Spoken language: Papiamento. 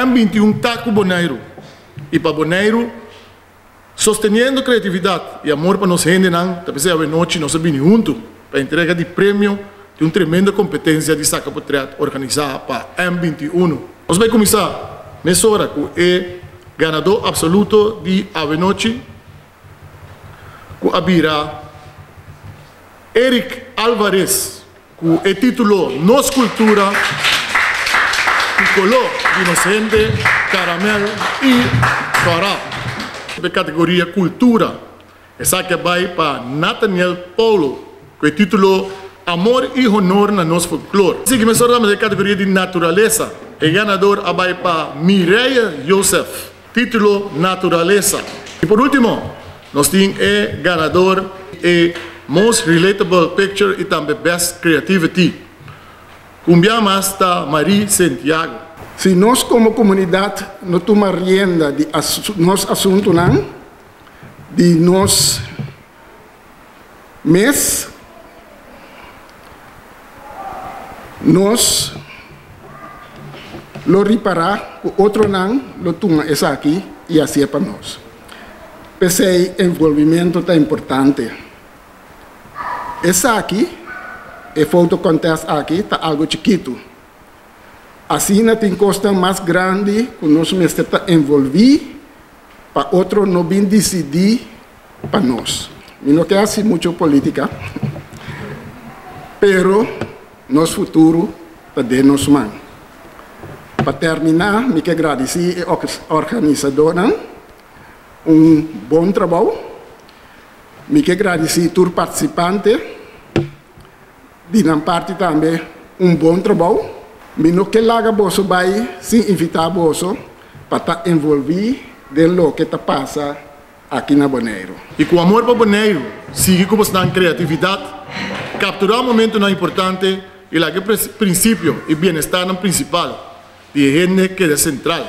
M21 ta ku Boneiru i pa Boneiru, sosteniendo kreatividat i amor pa nos hendenan, ta p'esei awenochi nos a bini huntu pa entrega di premio di un tremendo kompetensia di saka potrèt organisá pa M21. Nos bai kuminsá mesora ku e ganadó apsoluto di awenochi ku a bira Eric Alvarez. Ku e título Nos Kultura i Koló di Nos Hende, Karamèl i Kòrá. E kategoria Kultura, esaki a bai pa Nathaniel Paulo ku e título Amor i Honor na Nos Folklor. Sigui mesora tambe den e kategoria di Naturalesa, e ganador a bai pa Mireille Joseph, título Naturalesa. I por último, nos tin e ganador e Most Relatable Picture i tambe Best Creativity. Ku un bia mas ta Marie Sentiago. Si nos komo komunidat no tuma rienda di nos asuntunan, di nos mes, nos lo ripará ku otronan lo tuma esaki i hasié pa nos. P'esei envolvimentu ta importante. Esaki, e photo contest aki, ta algu chikitu. Asina tin kosnan mas grandi ku nos mester ta envolví pa otro no bin disidí pa nos. Mi no ke hasi mucho politica, pero nos futuro ta den nos man. Pa termina mi ke gradisi e organisadornan un bon trabou. Mi ke gradisi tur participante di nan parti tambe un bon trabou. Mi no ke laga boso bai sin invita boso pa ta envolvi den loke ta pasa aki na Boneiru. I ku amor pa Boneiru, sigui ku bosnan kreatividat, kapturá momentunan importante i laga e prinsipio i bienestarnan prinsipal di e hende keda sentral.